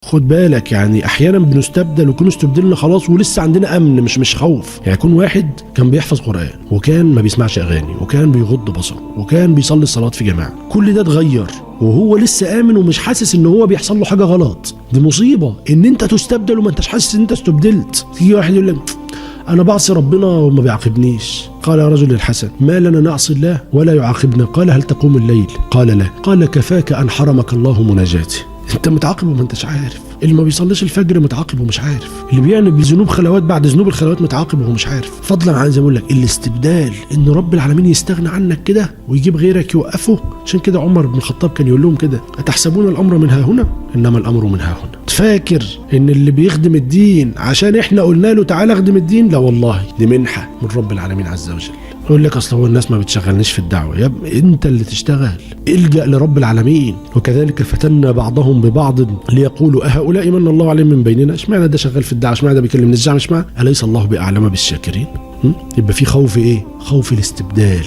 خد بالك، يعني احيانا بنستبدل ويكون استبدلنا خلاص ولسه عندنا امن، مش خوف. يعني يكون واحد كان بيحفظ قران وكان ما بيسمعش اغاني وكان بيغض بصره وكان بيصلي الصلاة في جماعة، كل ده اتغير وهو لسه امن ومش حاسس ان هو بيحصل له حاجة غلط. دي مصيبة ان انت تستبدل وما انتش حاسس ان انت استبدلت. تيجي واحد يقول لك انا بعصي ربنا وما بيعاقبنيش. قال رجل الحسن: ما لنا نعصي الله ولا يعاقبنا؟ قال: هل تقوم الليل؟ قال: لا. قال: كفاك ان حرمك الله مناجاته. انت متعاقب وما انتش عارف. اللي ما بيصليش الفجر متعاقب ومش عارف. اللي بيعمل بذنوب خلوات بعد ذنوب الخلوات متعاقب وهو مش عارف. فضلا عن زي ما اقول لك الاستبدال، ان رب العالمين يستغنى عنك كده ويجيب غيرك يوقفه. عشان كده عمر بن الخطاب كان يقول لهم كده: اتحسبون الامر من ها هنا؟ انما الامر من ها هنا. فاكر ان اللي بيخدم الدين عشان احنا قلنا له تعالى اخدم الدين؟ لا والله، دي منحه من رب العالمين عز وجل. يقول لك اصل هو الناس ما بتشغلنيش في الدعوة. يا ابني انت اللي تشتغل، الجا لرب العالمين. وكذلك فتنا بعضهم ببعض ليقولوا اهؤلاء من الله عليهم من بيننا. اشمعنى ده شغال في الدعوة؟ اشمعنى ده بيكلم الناس؟ اشمعنى؟ اليس الله باعلم بالشاكرين؟ يبقى في خوف ايه؟ خوف الاستبدال.